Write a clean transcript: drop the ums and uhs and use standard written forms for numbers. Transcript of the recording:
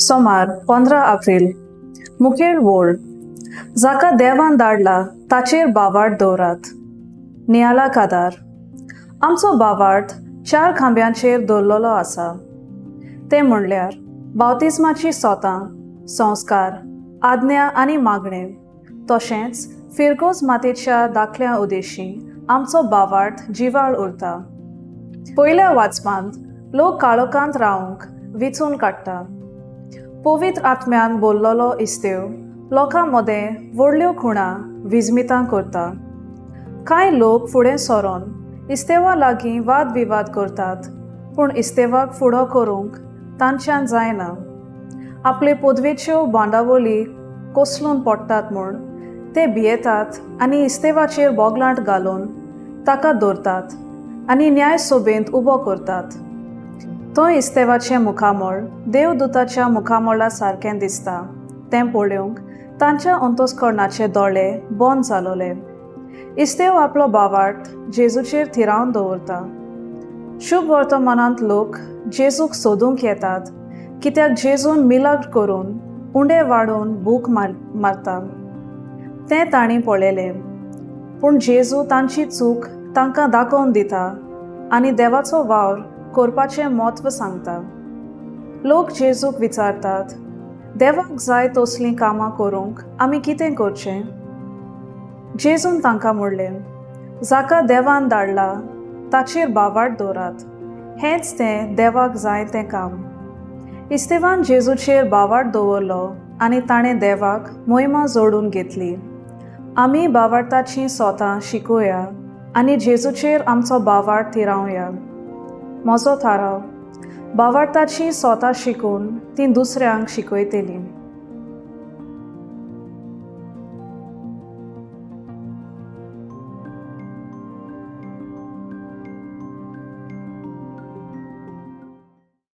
सोमार 15 एप्रील. मुखेल वोळ. जाका देवान धाडला ताचेर भावार्थ दवरात. नियाला कादार. आमचो भावार्थ चार खांब्यांचेर दवरलेलो आसा. ते म्हणल्यार बावतिज्माची सोतां, संस्कार, आज्ञा आनी मागणें. तशेंच फिरगोज मातेच्या दाखल्या उदेशी आमचो भावार्थ जिवाळ उरता. पयल्या वाचपांत लोक काळोखांत रावंक विचून काडटा. पवित्र आत्म्यान बोल्लोलो इस्तेव लोकां मदें व्हडल्यो खुणा विजमितां करता. कांय लोक फुडें सरोन इस्तेवा लागीं वाद विवाद करतात, पूण इस्तेवाक फुडो करूंक तांच्यान जायना. आपले पदवेच्यो बांदावली कोसलून पडटात म्हूण ते भियेतात आनी इस्तेवाचेर बोगलांट घालून ताका दवरतात आनी न्याय सभेंत उबो करतात. थंय इस्तेवाचें मुखामळ देवदूताच्या मुखामळा सारकें दिसता तें पळोवंक तांच्या अंतस्करणाचे दोळे बंद जालोले. इस्तेव आपलो भावार्थ जेजूचेर थिरावन दवरता. शुभ वर्तमानांत लोक जेजूक सोदूंक येतात, कित्याक जेजून मिलाग्र करून उंडे वाडोवन भूक मारता तें तांणी पळयलें. पूण जेजू तांची चूक तांकां दाखोवन दिता आनी देवाचो वावर करपाचें म्हत्व सांगता. लोक जेजूक विचारतात, देवाक जाय तसलीं कामां करूंक आमी कितें करचें? जेजून तांकां म्हणलें, जाका देवान धाडला ताचेर भावार्थ दवरात, हेंच तें देवाक जाय तें काम. इस्तेवान जेजूचेर भावार्थ दवरलो आनी ताणें देवाक मोहिमा जोडून घेतली. आमी भावार्थाचीं सोतां शिकोया आनी जेजूचेर आमचो भावार्थ थिरावया. म्हजो थाराव: भावार्थाचीं सोतां शिकून तीं दुसऱ्यांक शिकयतलीं.